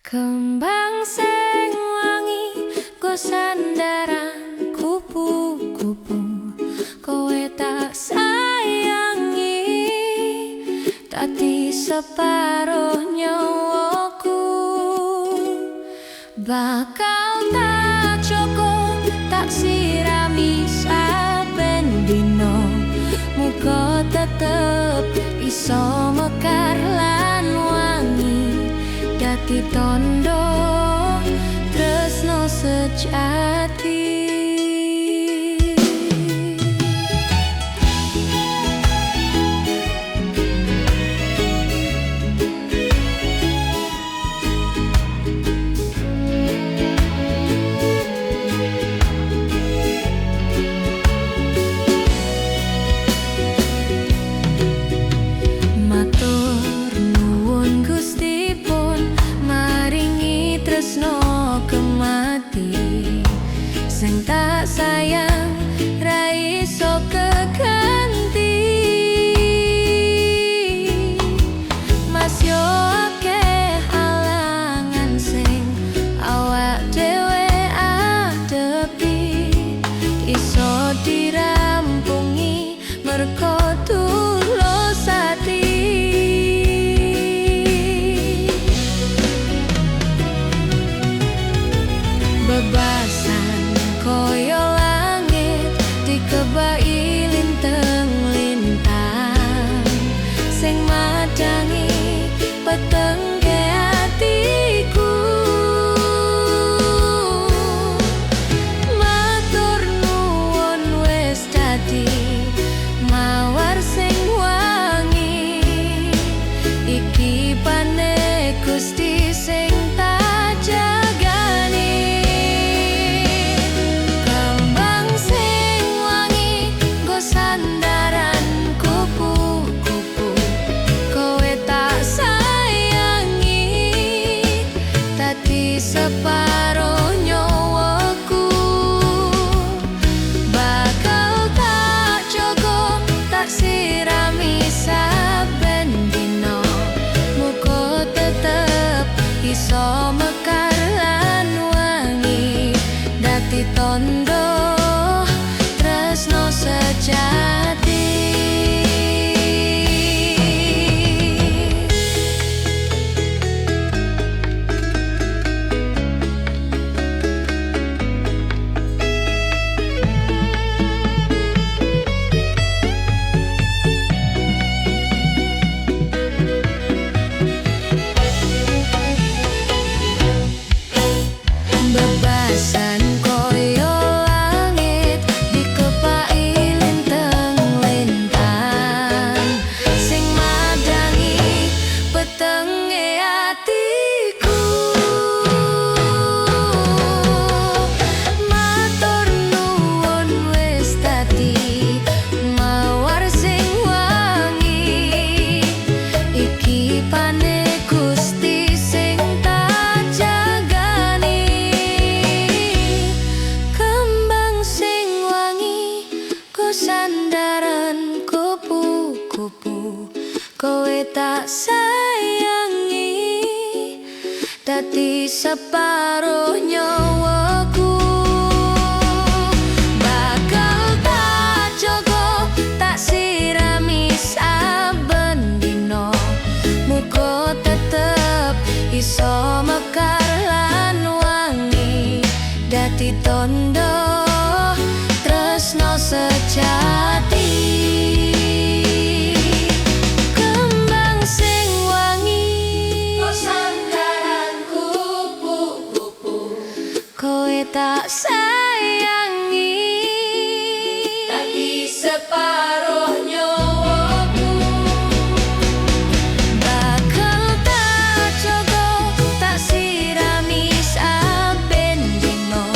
Kembang sing wangi go sandaran kupu-kupu, kowe tak sayangi dadi separo nyawaku. Bakal tak jogo, tak sirami saben dino, muga tetep iso mekar lan wangi dadi tondo tresno sejati. Matur nuwun Gusti pun maringi tresno kemati, sing tak sayang ra iso keganti. Mas yo akeh halangan sing awak dhewe adepi, iso dirampungi merko tulus ati. Bebasan koyo langit dikebai lintang lintang, sing madangi petenge atiku. Matur nuwun wis dadi mawar sing wangi, iki pane Gusti sing tak jagani. Kembang sing wangi nggo sandaran kupu-kupu, kowe tak sayangi dadi separo nyawaku. Bakal tak jogo, tak sirami saben dino, muga tetep iso mekar lan wangi dadi tondo tresno sejati. Bebasan koyo langit dikepai lintang lintang, sing madangi petenge atiku. Matur nuwun wis dadi mawar sing wangi, iki pane Gusti sing tak jagani. Kembang sing wangi go sandaran kupu-kupu, kowe tak sayangi dadi separo nyawaku. Bakal tak jogo, tak sirami saben dino, muga tetep iso mekar lan wangi dadi tondo tresno sejati. Kembang sing wangi Nggo sandaran kupu-kupu, kowe tak sayangi dadi separo nyawaku. Bakal tak jogo, tak sirami saben dino,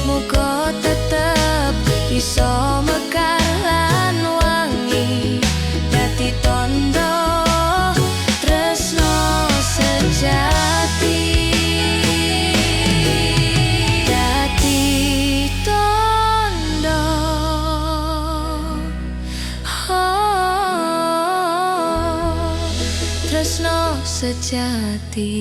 muga tetep iso mekar lan wangi dadi tondo tresno sejati. Dadi tondo, oh, tresno sejati.